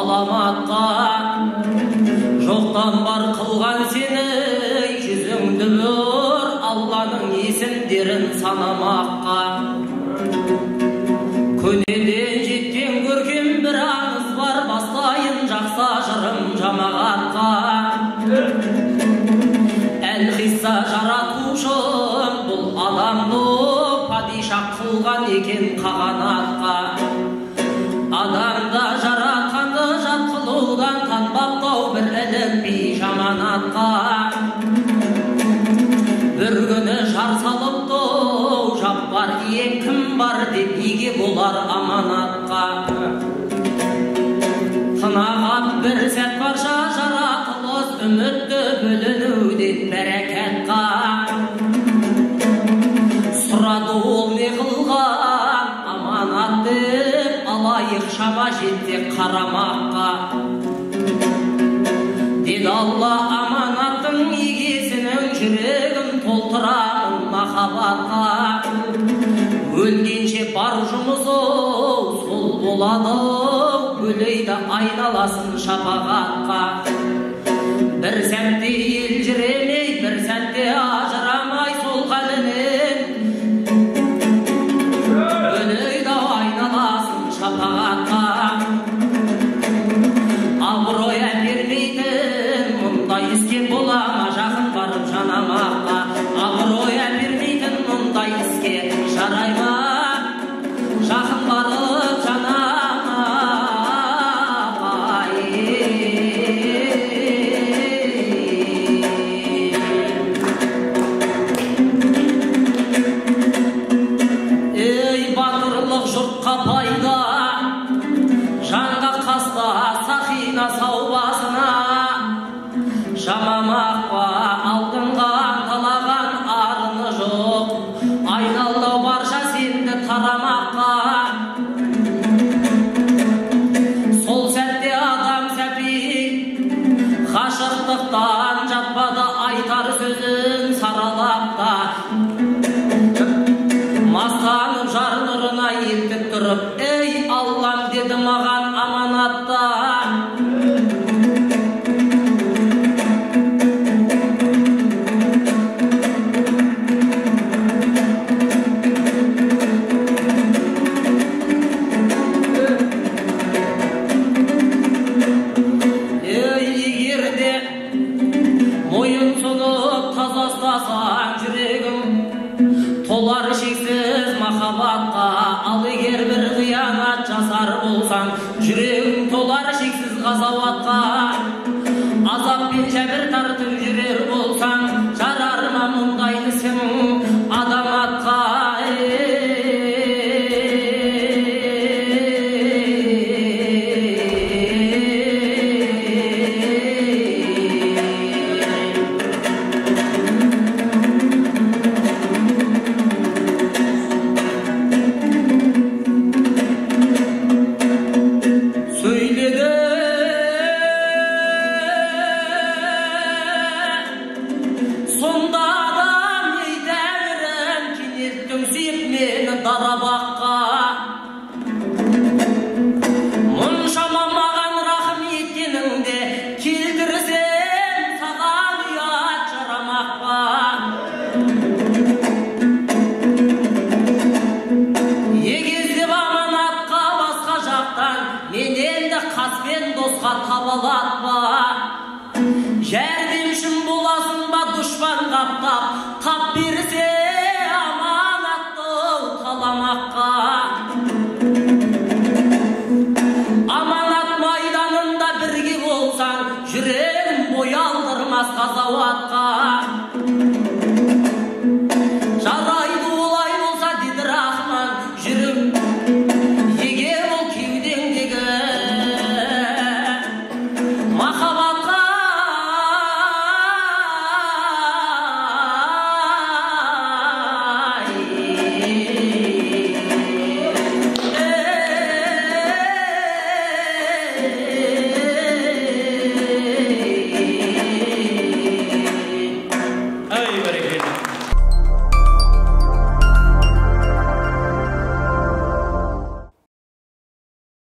Ғаламатқа жоқтан бар қылған сені, жүзіңді бұр Алланың есімдерін санамаққа. Көнеден жеткен көркем бір аңыз бар, бастайын жақса жырым жамағатқа. Әлқисса жаратушым бұл адамды падиша қылған екен қағанатқа. Адамда жаратқанды жат қылудан танбаптау бір ілікпей жаманатқа. Бір күні жар салыпты, жаппар ием кім бар деп неге болар аманатқа. Тынағап бір сәт барша жаратылыс үмітті бөлінуден бәрәкәтқа. Сұрады ол не қылған аманат деп, алайық шама жетсе қарамаққа. Деді Алла аманаттың егесінің жүрегін толтырамын махаббатқа. Өлгенше бар жұмысы сол болады, бөлейді айналасын шапағатқа. Бір сәтте елжіремей, бір сәтте ажырамай сол халінен, бөлейді айналасын шапағатқа. Абырой әпермейтін мұндай іске бола ма жақын барып жанамаққа. Абырой әпермейтін мұндай іске жарай ма жақын барып жанамаққа. Ей, батырлық жұртқа пайда, жанға қаста сақина сау басына. Жамамақ па алдыңға аңталаған арыны жоқ, айналдау барша сенді тарамаққа. Сол сәтте адам сәпи ғашықтықтан жатпады айтар сөзін саралап та. Мастанып жар нұрына елтіп тұрып, ей Аллам деді маған аманатта. Ей, егер де мойын сұнып таза ұстасаң жүрегің толар шексіз махаббатқа. Ал егер бір қиянат жасар болсаң, жүрегің толар шексіз ғазауатқа. Азап пен жәбір тартып жүрер болсаң, жарар ма мұндай ісің адаматқа? Сөйледі сонда адам, ей тәңірім, кенеттің сүйіп мені дарабаққа. Мұншама маған рахым еткеніңде келтірсем саған ұят жарамақ па? Егездеп аманатқа басқа жақтан мен енді қас пен досқа табалатпа. Жәрдем